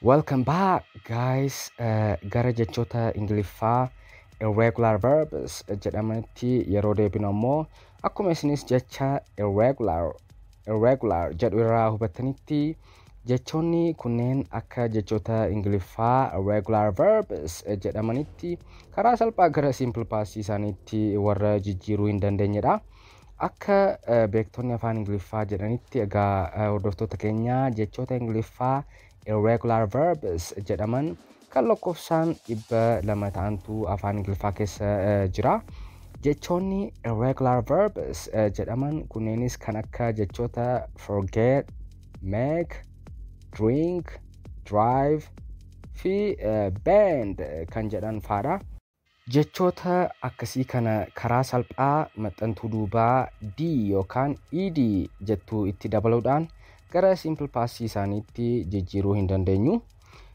Welcome back, guys. Gara jechoota Ingiliffaa irregular verbs jedhamanitti yeroo deebinu ammoo, akkuma isinis jecha irregular, irregular jedhu irraa hubattanitti, jechoonni kunneen akka jechoota Ingiliffaa irregular verbs jedhamanitti karaa salphaa gara simple past isaaniitti warra jijjiiruu hin dandeenyedha. Akka beektonni afaan Ingiliffaa jedhanitti, egaa hordoftoota keenyaa, jechoota Ingiliffaa irregular verbs jedhaman kan lakkoofsaan 200 ta'antu afaan Ingiliffaa keessa jira. Jechoonni irregular verbs jedhaman kunneenis kan akka jechoota forget, make, drink, drive fi bend kan jedhan faadha. Jechoota akkasii kana karaa salphaa maxxantuu duubaa D yookaan ED jettuu itti dabaluudhaan gara simple past isaaniitti jijjiiruu hin dandeenyu.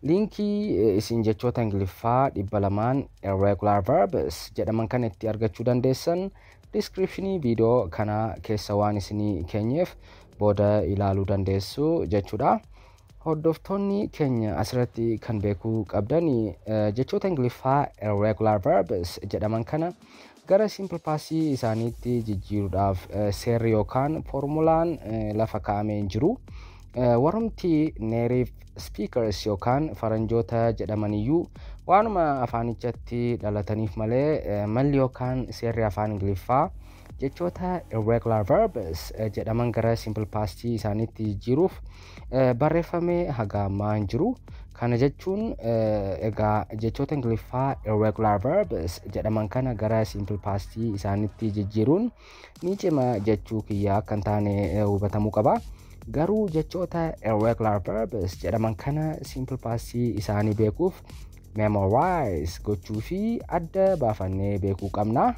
Liinkii isin jechoota Ingiliffaa 200n irregular verbs jedhaman kan itti argachuu dandeessan descriptionii viidiyoo kanaa keessa waan isinii keenyeef booda ilaaluu dandeessu jechuudha. Hordoftoonni keenya, asirratti kan beekuu qabdan, jechoota Ingiliffaa irregular verbs jedhaman kana gara simple past isaaniitti jijjiiruudhaaf seerri yookaan foormulaan lafa kaa'amee hin jiru. Warrumti native speakers yookaan faranjoota jedhamaniyyuu waanuma afaanichatti dhalataniif malee, malli yookaan seerri afaan Ingiliffaa jechoota irregular verbs jedhaman gara simple past isaaniitti jijjiiruuf barreeffamee haga ammaa hin jiru. Kana jechuun egaa jechoota Ingiliffaa irregular verbs jedhaman kana gara simple past isaaniitti jijjiiruun ni cima jechuu kiyyaa akka hin taane hubatamuu qaba. Garuu jechoota irregular verbs jedhaman kana simple past isaanii beekuuf memorize gochuu fi adda baafannee beekuu qabna.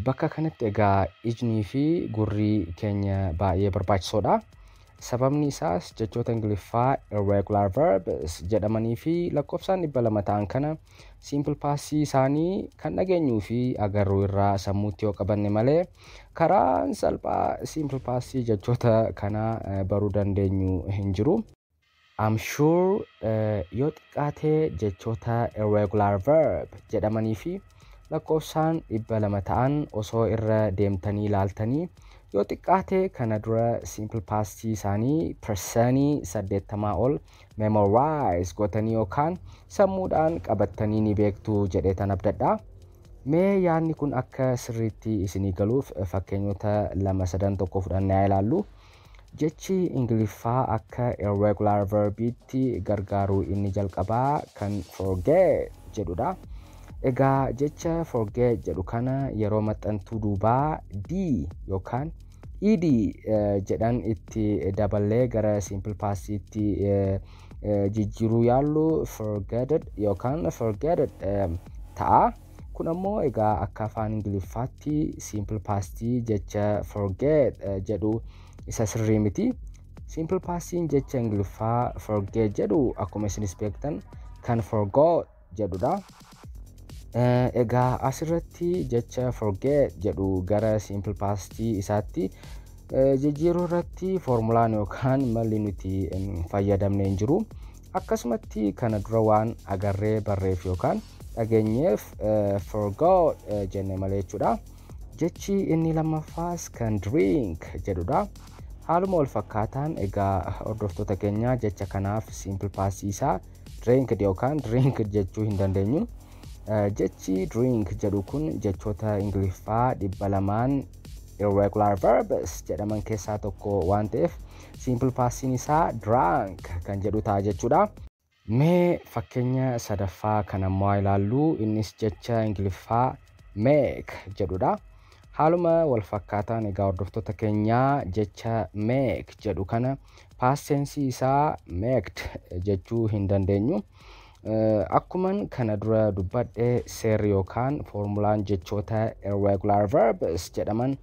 Bakka kanatti egaa ijnii fi gurri keenya baay'ee barbaachisoodha. Sababni isaas jechoota Ingiliffaa irregular verbs jedhamanii fi lakkoofsaan 200 ta'an kana simple past isaanii kan dhageenyuu fi agarru irraa sammuutti yoo qabanne malee karaan salphaa simple past jechoota kanaa baruu dandeenyu hin jiru. I'm sure yoo xiqqaatee jechoota irregular verb jedhamanii fi lakkoofsaan 200 ta'an osoo irra deemtanii ilaaltanii, yoo xiqqaate kana dura simple past isaanii 80% ol memorize gootanii yookaan sammuudhaan qabattanii ni beektu jedheetan abdadha. Mee yaadni kun akka sirriitti isinii galuuf fakkeenyota lama sadan tokko fudhannee haa ilaallu. Jechi Ingiliffaa akka irregular verbiitti gargaaru inni jalqabaa kan forget jedhudha. Egaa jecha forget jedhu kana yeroo maxxantuu duubaa D yookaan ED jedhan itti daballee gara simple pastiitti jijjiiruu yaallu, forgetted yookaan forgetted ta'a. Kun ammoo egaa akka afaan Ingiliffaatti simple pastii jecha forget jedhu isa sirrii miti. Simple pastiin jecha Ingiliffaa forget jedhu akkuma isinis beektan kan forgot jedhudha. Egaa asirratti jecha forget jedhu gara simple pastii isaatti jijjiiruu irratti foormulaan yookaan malli nuti fayyadamne hin jiru. Akkasumatti kana dura waan agarree barreef yookaan dhageenyeef forgot jenne malee jechuudha. Jechi inni lammaffaas kan drink jedhudha. Haaluma wal fakkaataan egaa hordoftoota keenya, jecha kanaaf simple past isaa drinked yookaan drinked jechuu hin dandeenyu. Jechi drink jedhu kun jechoota Ingiliffaa 200n irregular verbs jedhaman keessaa tokko waan ta'eef simple pastiin isaa drank kan jedhu ta'a jechuudha. Mee fakkeenya sadaffaa kan ammoo haa ilaallu. Innis jecha Ingiliffaa make jedhudha. Haaluma wal fakkaataan egaa hordoftoota keenyaa, jecha make jedhu kana past tense isaa maked jechuu hin dandeenyu. Akkuman kana dura dubbadhe, seerri yookaan foormulaan jechoota irregular verbs jedhaman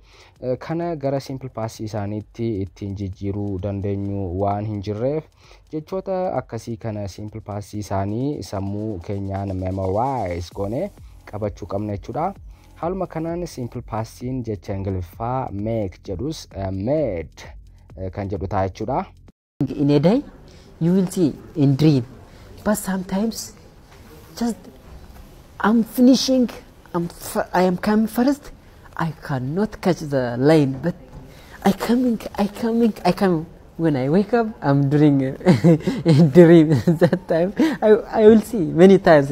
kana gara simple past isaaniitti ittiin jijjiiruu dandeenyu waan hin jirreef, jechoota akkasii kana simple past isaanii sammuu keenyaan memorize goone qabachuu qabna jechuudha. Haaluma kanaan simple pastiin jecha Ingiliffaa make jedhus made kan jedhu ta'a jechuudha. In a day, You will see in dream. But sometimes just I'm finishing, I am coming first. I cannot catch the line, but I coming, I coming, I come. When I wake up, I'm doing a dream. That time I will see many times.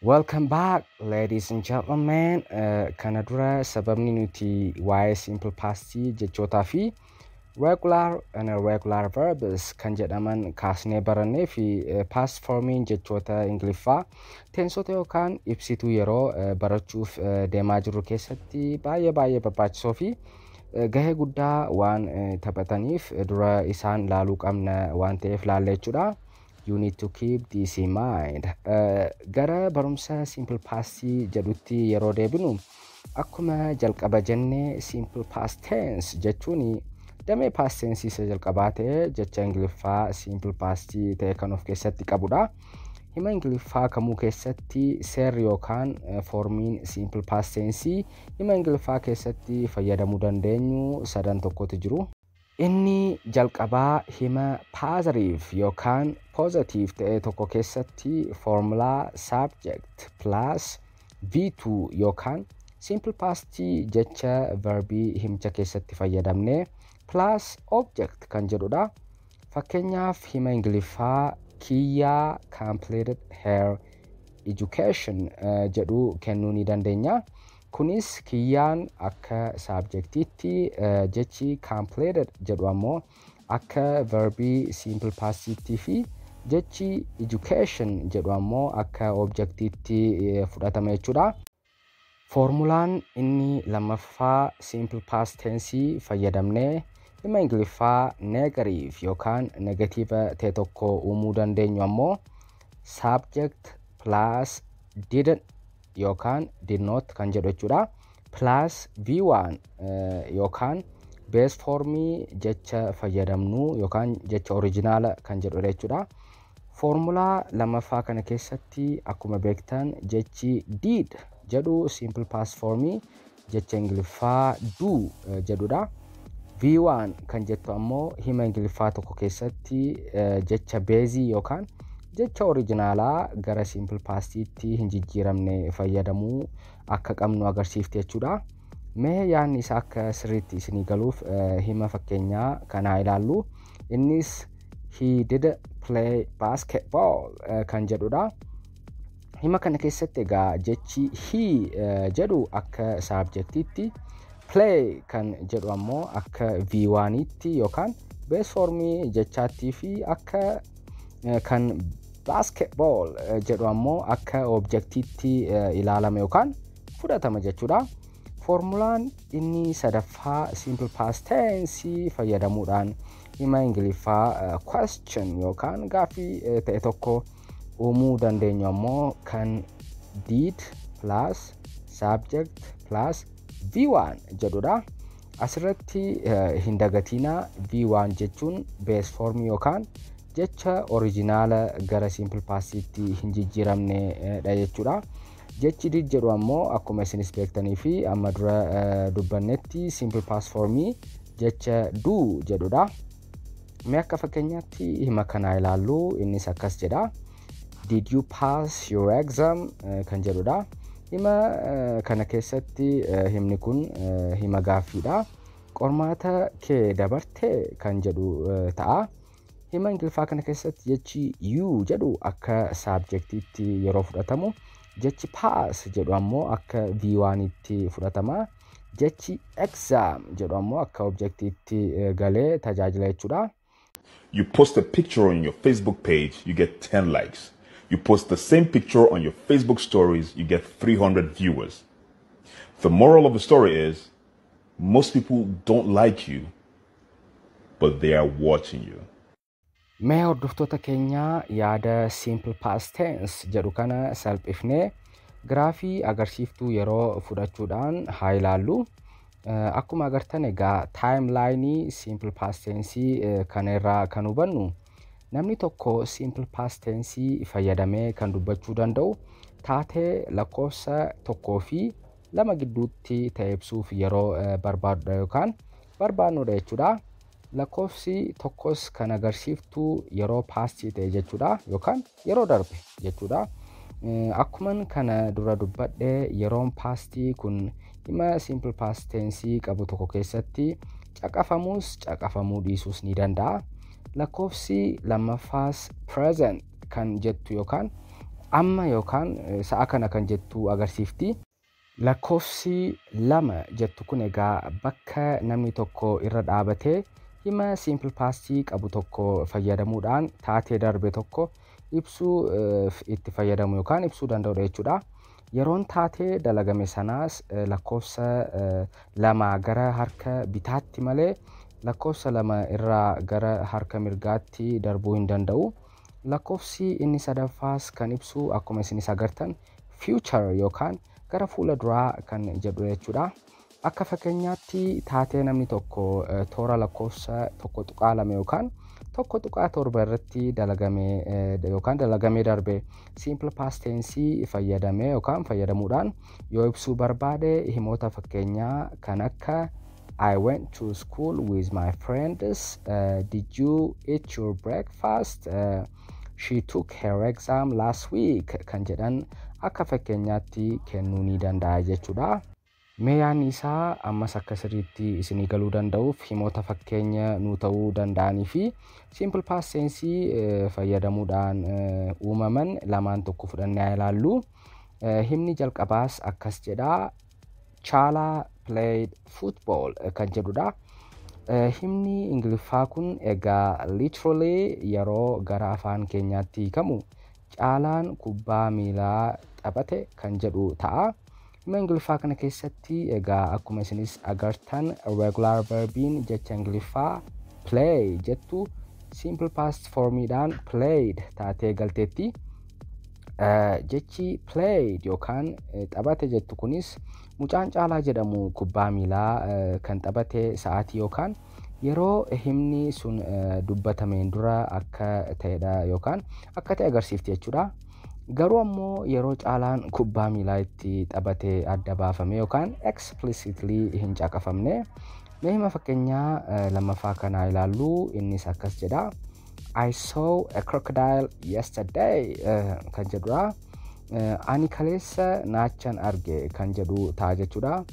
Welcome back, ladies and gentlemen. Kana dura sababni nuti waa'ee simple past jechootaa fi regular and irregular verbs kan jedhaman kaasnee barannee fi past formiin jechoota Ingiliffaa teensota yookaan ibsituu yeroo barachuuf deemaa jirru keessatti baay'ee baay'ee barbaachisoo fi gahee guddaa waan taphataniif dura isaan laaluu qabna waan ta'eef laalle jechuudha. You need to keep this in mind. Gara barumsa simple past jedhutti yeroo deebinu, akkuma jalqaba jenne, simple past tense jechuun damee past tense isa jalqabaa ta'e jecha Ingiliffaa simple past ta'e kan of keessatti qabudha. Hima Ingiliffaa kamuu keessatti seerri yookaan foormiin simple past tense hima Ingiliffaa keessatti fayyadamuu dandeenyu sadan tokkotu jiru. Inni jalqabaa hima positive yookaan positive ta'e tokko keessatti foormulaa subject plus V2 yookaan simple past jecha verbii himicha keessatti fayyadamne plus object kan jedhudha. Fakkeenyaaf, hima Ingiliffaa "Kiyyaa completed her education" jedhu kennuu ni dandeenya. Kunis Kiyyaan akka subjectiitti, jechi completed jedhu ammoo akka verbii simple pastiitti fi jechi education jedhu ammoo akka objectiitti fudhatama jechuudha. Foormulaan inni lammaffaa simple past tense fayyadamnee hima Ingiliffaa negative yookaan negative ta'e tokko uumuu dandeenyu ammoo subject plus didn't yookaan did not kan jedhu jechuudha. Plus V1 yookaan base formii jecha fayyadamnu yookaan jecha original kan jedhudha jechuudha. Foormulaa lammaffaa kana keessatti akkuma beektan jechi did jedhu simple past formii jecha Ingiliffaa do jedhudha. V1 kan jettu ammoo hima Ingiliffaa tokko keessatti jecha beezii yookaan jecha originaalaa gara simple pastiitti hin jijjiiramne fayyadamuu akka qabnu agarsiifti jechuudha. Mee yaadni isaa akka sirriitti isinii galuuf hima fakkeenyaa kanaa ilaallu. Innis "He didn't play basketball" kan jedhudha. Hima kana keessatti egaa jechi he jedhu akka subjectiitti, play kan jedhu ammoo akka V1tti yookaan base formii jechaattii fi akka kan basketball jedhu ammoo akka objectiitti ilaalama yookaan fudhatama jechuudha. Foormulaan inni sadaffaa simple past tense fayyadamuudhaan hima Ingiliffaa question yookaan gaaffii ta'e tokko uumuu dandeenyu ammoo kan did plus subject plus V1 jedhudha. Asirratti hin dagatinaa, V1 jechuun base form yookaan jecha original gara simple pastiitti hin jijjiiramnedha jechuudha. Jechi did jedhu ammoo akkuma isinis beektanii fi amma dura dubbannetti simple past formii jecha do jedhudha. Mee akka fakkeenyaatti hima kanaa ilaallu. Innis akkas jedha. "Did you pass your exam?" kan jedhudha. Hima kana keessatti himni kun hima gaaffiidha. Qormaata kee dabarte kan jedhu ta'a. Hima Ingiliffaa kana keessatti jechi you jedhu akka subjectiitti yeroo fudhatamu, jechi pass jedhu ammoo akka V1tti fudhatama. Jechi exam jedhu ammoo akka objectiitti galee tajaajila jechuudha. You post a picture on your Facebook page, you get 10 likes. You post the same picture on your Facebook stories, you get 300 viewers. The moral of the story is most people don't like you, but they are watching you. Mee hordoftoota keenyaa, yaada simple past tense jedhu kana salphifnee giraafii agarsiiftuu yeroo fudhachuudhaan haa ilaallu. Akkuma agartan egaa timelineii simple past tense kana irraa kan hubannu, namni tokko simple past tense fayyadamee kan dubbachuu danda'u taatee lakkoofsa 1 fi 2 gidduutti ta'e ibsuuf yeroo barbaadudha yookaan barbaannudha jechuudha. Lakkoofsi tokkos kan agarsiiftu yeroo pastii ta'e jechuudha yookaan yeroo darbe jechuudha. Akkuman kana dura dubbadhe, yeroon pastii kun hima simple past tense qabu tokko keessatti caqafamuus caqafamuu dhiisuus ni danda'a. Lakkoofsi lammaffaas present kan jettu yookaan amma yookaan sa'a kana kan jettu agarsiifti. Lakkoofsi 2 jettu kun egaa bakka namni tokko irra dhaabatee hima simple pastii qabu tokko fayyadamuudhaan taatee darbe tokko ibsuu itti fayyadamu yookaan ibsuu danda'udha jechuudha. Yeroon taatee dalagame sanaas lakkoofsa 2 gara harka bitaatti malee lakkoofsa 2 irraa gara harka mirgaatti darbuu hin danda'u. Lakkoofsi inni sadaffaas kan ibsu, akkuma isinis agartan, future yookaan gara fuula duraa kan jedhu jechuudha. Akka fakkeenyaatti, taatee namni tokko toora lakkoofsa 1.2 yookaan 1.7 irratti dalagame yookaan dalagamee darbe simple past tense fayyadamee yookaan fayyadamuudhaan yoo ibsuu barbaade, himoota fakkeenyaa kan akka "I went to school with my friends," "Did you eat your breakfast?" "She took her exam last week" kan jedhan akka fakkeenyaatti kennuu ni danda'a jechuudha. Mee yaadni isaa ammas akka sirriitti isinii galuu danda'uuf himoota fakkeenya nuu ta'uu danda'anii fi simple past tense fayyadamuudhaan uumaman lamaan tokko fudhannee haa ilaallu. Himni jalqabaas akkas jedha: "Caalaa played football" kan jedhudha. Himni Ingiliffaa kun egaa literally yeroo gara afaan keenyaatti hiikamu "Caalaan kubbaa miilaa taphate" kan jedhu ta'a. Hima Ingiliffaa kana keessatti egaa akkuma isinis agartan, irregular verbiin jecha Ingiliffaa play jettu simple past formiidhaan played taatee galteetti. Jechi played yookaan taphate jettu kunis mucaan Caalaa jedhamu kubbaa miilaa kan taphate sa'aatii yookaan yeroo himni sun dubbatameen dura akka ta'edha yookaan akka ta'e agarsiifti jechuudha. Garuu ammoo yeroo Caalaan kubbaa miilaa itti taphate adda baafame yookaan explicitly hin caqafamne. Mee hima fakkeenyaa lammaffaa kanaa ilaallu. Innis akkas jedha: "I saw a crocodile yesterday" kan jedhudha. "Ani kaleessa naachan arge" kan jedhu ta'a jechuudha.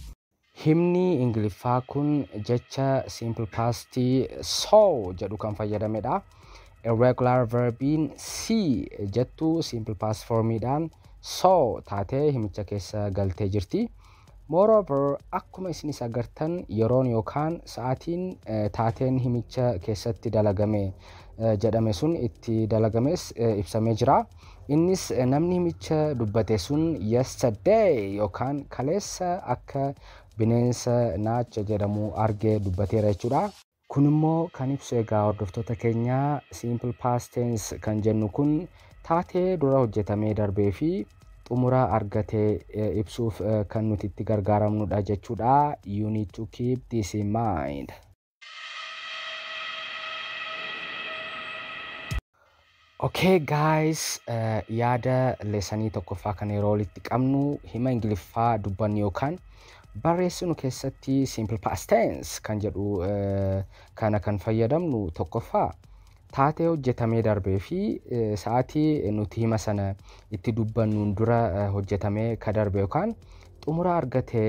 Himni Ingiliffaa kun jecha simple past saw jedhu kan fayyadamedha. Irregular verbiin see jettu simple past formiidhaan saw taatee himicha keessa galtee jirti. Moreover, akkuma isinis agartan, yeroon yookaan sa'aatiin taateen himicha keessatti dalagame jedhame sun itti dalagames ibsamee jira. Innis namni himicha dubbate sun yesterday yookaan kaleessa akka bineensa naacha jedhamu argee dubbateera jechuudha. Kun immoo kan ibsu egaa, hordoftoota keenyaa, simple past tense kan jennu kun taatee dura hojjetamee darbee fi xumura argatee ibsuuf kan nuti itti gargaaramnudha jechuudha. You need to keep this in mind. Okay guys, yaada lessonii tokkoffaa kan yeroo walitti qabnu, hima Ingiliffaa dubbannu yookaan barreessinu keessatti simple past tense kan jedhu kana kan fayyadamnu, tokkoffaa, taatee hojjetamee darbee fi sa'aatii nuti hima sana itti dubbannuun dura hojjetamee ka darbe yookaan xumura argate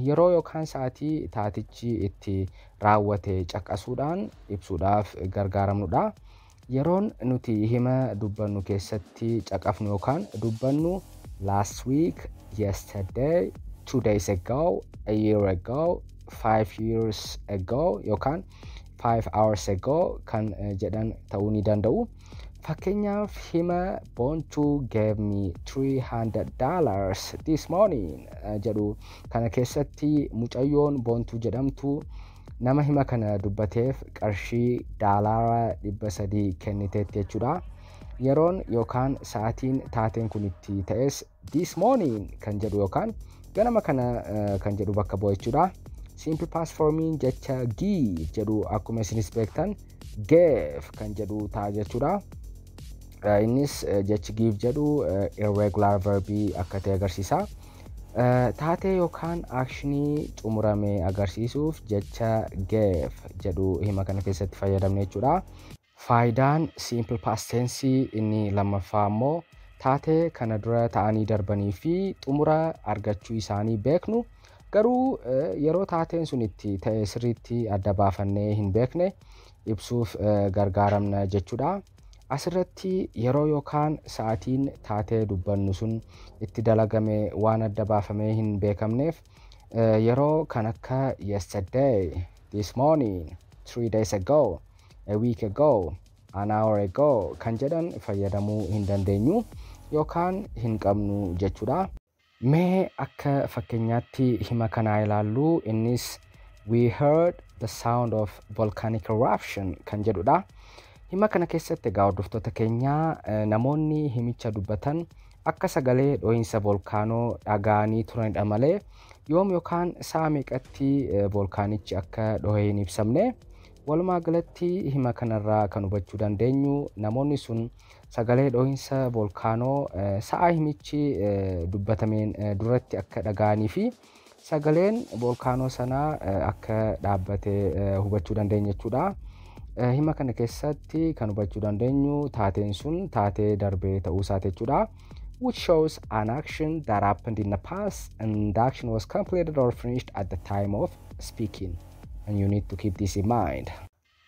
yeroo yookaan sa'aatii taatichi itti raawwate caqasuudhaan ibsuudhaaf gargaaramnudha. Yeroon nuti hima dubbannu keessatti caqafnu yookaan dubbannu last week, yesterday, 2 days ago, a year ago, 5 years ago yookaan 5 hours ago kan jedhan ta'uu ni danda'u. Fakkeenyaaf, hima "Boontuu gave me $300 this morning" jedhu kana keessatti mucayyoon Boontuu jedhamtu nama hima kana dubbateef qarshii 300 kenniteetti jechuudha. Yeroon yookaan sa'aatiin taateen kun itti ta'es this morning kan jedhu yookaan ganama kana kan jedhu bakka bu'a jechuudha. Simple past formiin jecha give jedhu, akkuma isinis beektan, gave kan jedhu ta'a jechuudha. Innis jechi give jedhu irregular verbii akka ta'e agarsiisa. Taatee yookaan actionii xumurame agarsiisuuf jecha gave jedhu hima kana keessatti fayyadamne jechuudha. Faayidaan simple past tense inni lammaffaa immoo taatee kana dura ta'anii darbanii fi xumura argachuu isaanii beeknu, garuu yeroo taateen sun itti ta'e sirriitti adda baafannee hin beekne ibsuuf gargaaramna jechuudha. Asirratti yeroo yookaan sa'aatiin taatee dubbannu sun itti dalagame waan adda baafamee hin beekamneef, yeroo kan akka yesterday, this morning, 3 days ago, a week ago, an hour ago kan jedhan fayyadamuu hin dandeenyu yookaan hin qabnu jechuudha. Mee akka fakkeenyaatti hima kanaa ilaallu. Innis "We heard the sound of volcanic eruption" kan jedhudha. Hima kana keessatti egaa, hordoftoota keenyaa, namoonni himicha dubbatan akka sagalee dho'iinsa volkaanoo dhaga'anii turanidha malee yoom yookaan sa'a meeqatti volkaanichi akka dhohee hin ibsamne. Walumaa galatti hima kanarraa kan hubachuu dandeenyu namoonni sun sagalee dho'iinsa volkaanoo sa'a himichi dubbatameen duratti akka dhaga'anii fi sagaleen volkaanoo sanaa akka dhaabbate hubachuu dandeenya jechuudha. Hima kana keessatti kan hubachuu dandeenyu taateen sun taatee darbee ta'uu isaati jechuudha. Which shows an action that happened in the past and the action was completed or finished at the time of speaking. And you need to keep this in mind.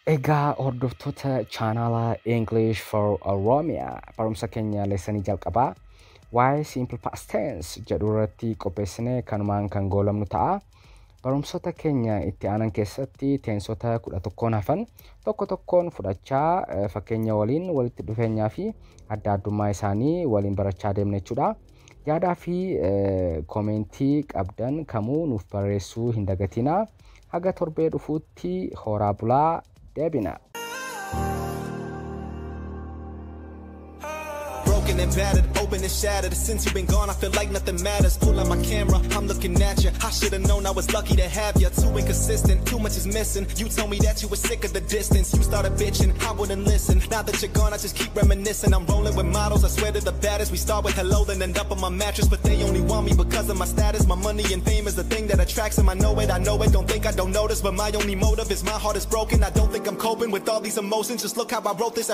Egaa hordoftoota chaanala English for Oromia, barumsa keenya lessonii jalqabaa waa'ee simple past tense jedhu irratti qopheessine kanumaan kan goolamnu ta'a. Barumsota keenya itti aanan keessatti tenseota 11n hafan tokko tokkoon fudhachaa, fakkeenya waliin, walitti dhufeenyaa fi adda addummaa isaanii waliin barachaa deemna jechuudha. Yaadaa fi commentii qabdan kamuu nuuf barreessuu hin dagatinaa. Haga torbee dhufuutti horaa bulaa, deebina. Broken and battered, open and shattered. Since you've been gone, I feel like nothing matters. Pull out my camera, I'm looking at you. I should've known I was lucky to have you. Too inconsistent, too much is missing. You told me that you were sick of the distance. You started bitching, I wouldn't listen. Now that you're gone, I just keep reminiscing. I'm rolling with models, I swear to the baddest. We start with hello, then end up on my mattress. But they only want me because of my status. My money and fame is the thing that attracts them. I know it, I know it. Don't think I don't notice, but my only motive is my heart is broken. I don't think I'm coping with all these emotions. Just look how I wrote this.